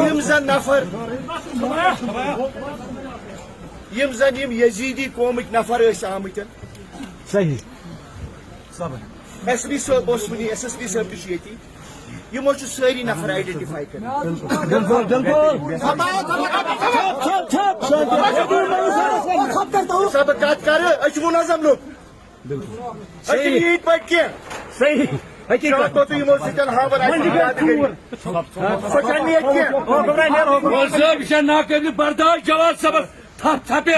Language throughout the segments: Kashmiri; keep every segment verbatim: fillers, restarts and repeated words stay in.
یِم زن نفر، یِم زن یِم یزیدی قومٕکۍ نفر ٲسۍ آمٕتۍ۔ صحیح۔ ایس پی صٲب اوس وٕنی، ایس ایس پی صٲب تہِ چھُ ییٚتی۔ یِمو چھِ سٲری نفر آیڈنٹیفائی کٔرمٕتۍ۔ بِلکُل، بِلکُل۔ سا بہٕ کتھ کرٕ، أسۍ چھِ منظم لُکھ۔ أسۍ چھِنہٕ یِتھ پٲٹھۍ کینٛہہ۔ صحیح۔ حقیقت۔ شاہ کوتُے یِمو سۭتۍ ہاوان اَسہِ وۄنۍ چھِ یادگٲری۔ سۄ چھَنہٕ ییٚتہِ کینٛہہ۔ مول صٲب، یہِ چھےٚ ناقٲبلِ برداشت، جواد صٲبَس تھپھ تھپھ۔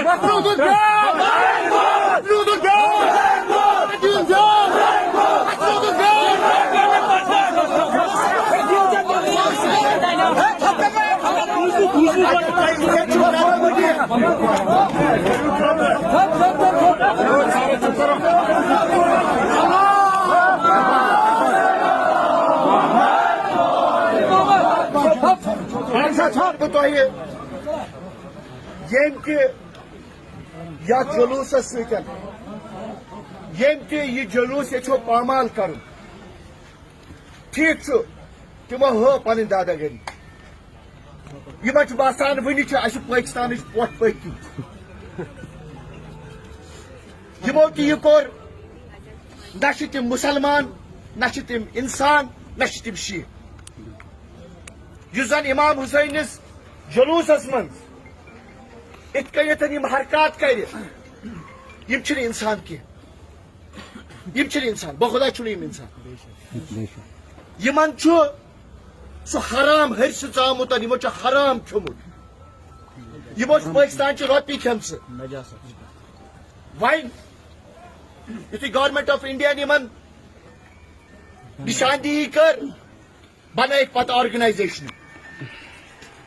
بہٕ تۄہہِ ییٚمہِ تہِ یتھ جلوسس سۭتۍ، ییٚمۍ تہِ یہِ جلوس یژھو پامال کرُن، ٹھیک چھُ، تِمو ہٲو پنٕنۍ داداگری۔ یِمن چھُ باسان وُنہِ چھِ اسہِ پٲکستانٕچ پۄٹھ پٔتۍ کِنۍ۔ یِمو تہِ یہِ کوٚر، نہ چھِ تِم مسلمان، نہ چھِ تِم انسان، نہ چھِ تِم شیعہ۔ یُس زن امام حسینس جلوسس منٛز اِتھ کٔنٮ۪تھ یِم حرکات کرِ، یِم چھِنہٕ انسان کینٛہہ۔ یِم چھِنہٕ انسان، بخدا چھُنہٕ یِم انسان۔ یِمن چھُ سُہ حرام ہرسہِ ژامُت، یِمو چھُ حرام کھیوٚمُت۔ یِمو چھُ پٲکستان چہِ رۄپیہِ کھٮ۪مژٕ۔ وۄنۍ یُتھُے گورنمنٹ آف انڈیا یِمن نشاندہی کٔر، بنٲیِکھ پتہٕ آرگنائزیشن۔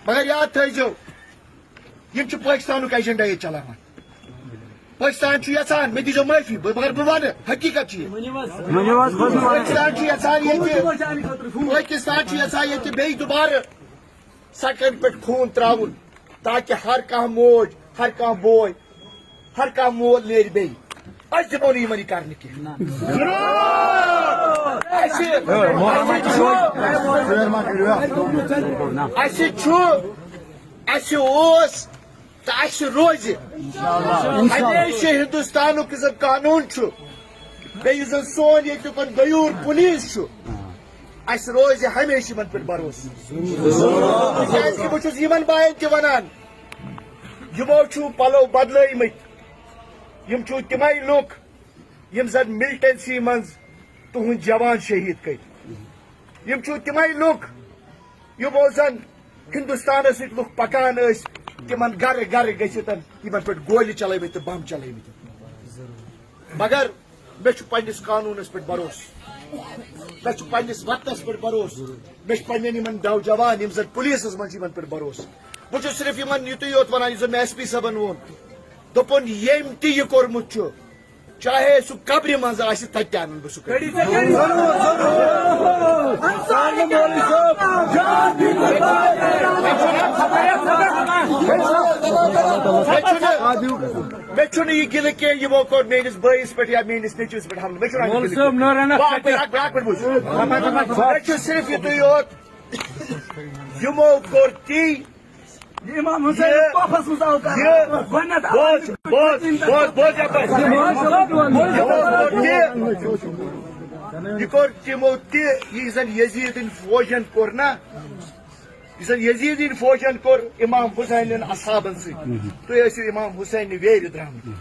مگر یاد تھٲیزیو، یِم چھِ پٲکستانُک ایجنڈا ییٚتہِ چلاوان۔ پٲکستان چھُ یژھان، مےٚ دیٖزیو معٲفی، بہٕ، مگر بہٕ وَنہٕ، حقیٖقت چھِ یہِ۔ ؤنِو حظ، خۄش۔ پٲکستان چھُ یژھان ییٚتہِ، پٲکستان چھُ یژھان ییٚتہِ بیٚیہِ دُبارٕ سڑکن پٮ۪ٹھ خوٗن ترٛاوُن، تاکہِ ہر کانٛہہ موج، ہر کانٛہہ بوے، ہر کانٛہہ مول نیرِ بیٚیہِ۔ أسۍ دِمو نہٕ یِمن یہِ کرنہٕ کینٛہہ۔ اَسہِ، اَسہِ چھُ، اَسہِ چھُ، اَسہِ اوس تہٕ اَسہِ روزِ ہمیشہِ ہندوستانُک یُس زن قانوٗن چھُ، بیٚیہِ یُس زن سون ییٚتیُک غیوٗر پُلیٖس چھُ، اَسہِ روزِ ہمیشہِ یِمن پٮ۪ٹھ بھروسہٕ۔ کیازِ کہِ بہٕ چھُس یِمن باین تہِ ونان، یِمو چھُو پلو بدلٲومٕتۍ۔ یِم چھِو تِمے لُکھ یِم زن ملٹنسی منٛز تُہنٛدۍ جوان شہید کٔرۍ۔ یِم چھِو تِمے لُکھ یِمو زن ہندوستانس سۭتۍ لُکھ پکان ٲسۍ، تِمن گرٕ گرٕ گٔژھِتھ یِمن پٮ۪ٹھ گولہِ چلٲومٕتۍ تہٕ بم چلٲومٕتۍ۔ مگر مےٚ چھُ پننِس قانوٗنس پٮ۪ٹھ بھروسہٕ، مےٚ چھُ پننِس وطنس پٮ۪ٹھ بھروسہٕ، مےٚ چھُ پننٮ۪ن یِمن نوجوان یِم زن پُلیٖسس منٛز چھِ یِمن پٮ۪ٹھ بھروسہٕ۔ بہٕ چھُس صرف یِمن یُتُے یوت ونان، یُس زن مےٚ ایس پی صٲبن ووٚن، دوٚپُن، ییٚمۍ تہِ یہِ کوٚرمُت چھُ، چاہے سُہ قبرِ منٛز آسہِ، تتہِ تہِ انن بہٕ سُہ کٔڑِتھ۔ مےٚ چھُنہٕ، مےٚ چھُنہٕ یہِ گِلہٕ کینٛہہ، یِمو کوٚر میٲنِس بٲیِس پٮ۪ٹھ یا میٲنِس نیٚچوِس پٮ۪ٹھ حملہٕ۔ مےٚ چھُنہٕ اَتھ گِلہٕ کینٛہہ۔ بہٕ اکھ، بہٕ اکھ، بہٕ اکھ، بہٕ وٕچھ۔ مےٚ چھُ صرف یِتُے یوت، یِمو کوٚر تی۔ یہِ امام حسین یہِ، پۄپھس منٛز آو کرنہٕ۔ یہِ، گۄڈٕنٮ۪تھ آو بوز، یہِ بوز، بوز، بوز یپٲرۍ۔ یِمو کوٚر تی۔ یہِ کوٚر تِمو تہِ، یہِ زن یزیدٕنۍ فوجن کوٚر نا، یُس زن یزیدٕنۍ فوجن کوٚر امام حسینٕنۍ اصحابن سۭتۍ۔ تُہۍ ٲسِو امام حسینہِ ویرِ درامٕتۍ۔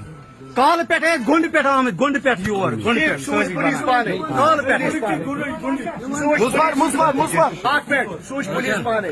کالہٕ پٮ۪ٹھ ہے گۄنٛڈٕ پٮ۪ٹھ آمٕتۍ، گۄنٛڈٕ پٮ۪ٹھ یور، گۄنٛڈٕ ٹھیٖک، پٮ۪ٹھ، سُہ وٕچھ سٲری پُلیٖس پانَے۔ کالہٕ پٮ۪ٹھ۔ مُصباح، مُصباح، مُصباح۔ اَکھ مِنٹ، سُہ وٕچھ پُلیٖس پانَے۔